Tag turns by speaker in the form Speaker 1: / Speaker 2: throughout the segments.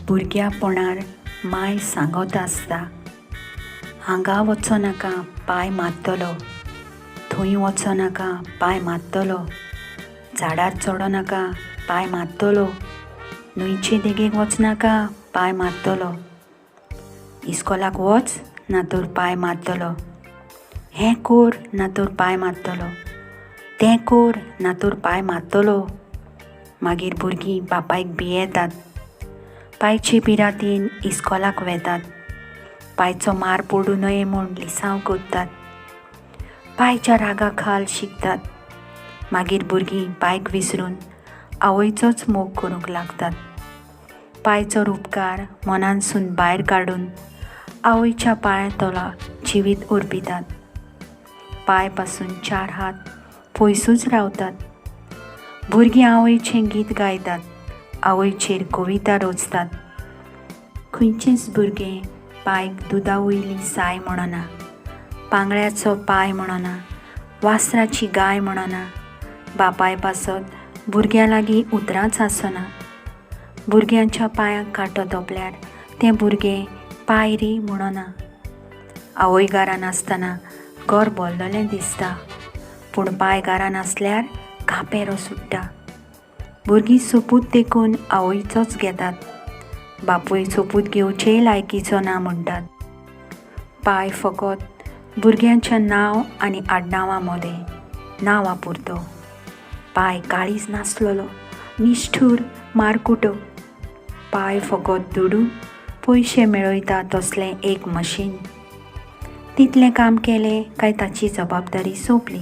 Speaker 1: भुरग्यापणार मांय सांगत आसता, हांगा वचो नाका पांय मारतलो, थंय वचो नाका पांय मारतलो, झाडार चडो नाका पांय मारतलो, न्हंयचे देगेक वचनाका पांय मारतलो, इस्कोलाक वच ना तर पांय मारतलो, हें कर ना तर पांय मारतलो, तें कर ना तर पांय मारतलो. मागीर भुरगीं बापायक भियेतात, पायचे पिरातीन इस्कोलाक वेतात, पायचो मार पडूं नये म्हूण लिसांव करतात, पायच्या रागा खाल शिकतात. मागीर भुरगीं पायक विसरून आवयचोच मोग करूंक लागतात. पायचो रुपकार मनानसून भायर काडून आवयच्या पांया तोला जिवीत अर्पितात. पांय पासून चार हात पयसूच रावतात. भुरगीं आवयचें गीत गायतात, आवयचेर कविता रचतात. खंयचेंच भुरगें पायक दुदा वयली साय म्हणना, पांगळ्याचो पांय म्हणना, वासराची गाय म्हणना. बापाय पासत भुरग्यां लागीं उतरांच आसना. भुरग्यांच्या पांयांक कांटो तोपल्यार तें भुरगें पाय रे म्हणना. आवय घरान आसतना घर भरलेलें दिसता, पूण पाय घरान आसल्यार कांपेरो सुट्टा. भुरगीं सोपूत देखून आवयचोच घेतात, बापूय सोपूत घेवचेय लायकीचो ना म्हणटात. पाय फकत भुरग्यांच्या नांव आनी आडनांवां मदें नांवा पुरतो. पाय काळीज नासलेलो निश्ठूर मारकुटो. पाय फकत दुडू पयशे मेळयता तसलें एक मशीन. तितलें काम केलें काय ताची जबाबदारी सोंपली.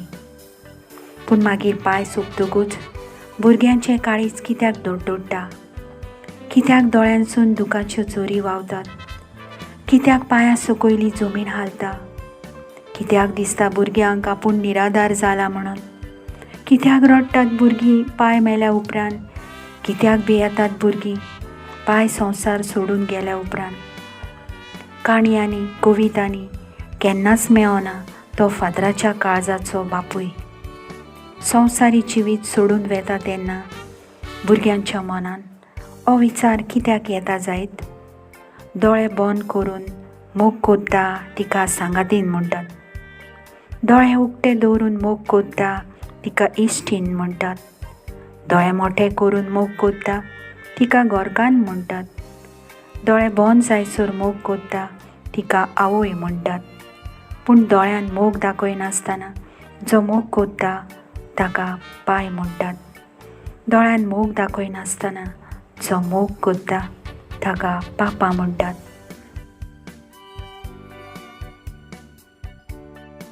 Speaker 1: पूण मागीर पांय सोंपतकूच भुरग्यांचें काळीज कित्याक धडधडटा? कित्याक दोळ्यांसून दुकांच्यो झरी व्हांवतात? कित्याक पांयां सकयली जमीन हालता? कित्याक दिसता भुरग्यांक आपूण निराधार जाला म्हणून? कित्याक रडटात भुरगीं पांय मेल्या उपरांत? कित्याक भियेतात भुरगीं पांय संवसार सोडून गेल्या उपरांत? काणयांनी कवितांनी केन्नाच मेळना तो फातराच्या काळजाचो बापूय. संवसारी जिवीत सोडून वेता तेन्ना भुरग्यांच्या मनान हो विचार कित्याक येता जायत? दोळे बंद करून मोग कोत्ता तिका सांगातीन म्हणटात, दोळे उक्ते दवरून मोग कोत्ता तिका इश्टीन म्हणटात, दोळे मोठे करून मोग कोत्ता तिका घरकान्न म्हणटात, दोळे बंद जायसर मोग कोत्ता तिका आवय म्हणटात. पूण दोळ्यान मोग दाखयनासतना जो मोग कोत्ता ताका पाय म्हणटात. दोळ्यान मोग दाखयनासतना जो मोग कोत्ता ताका पापा म्हणटात.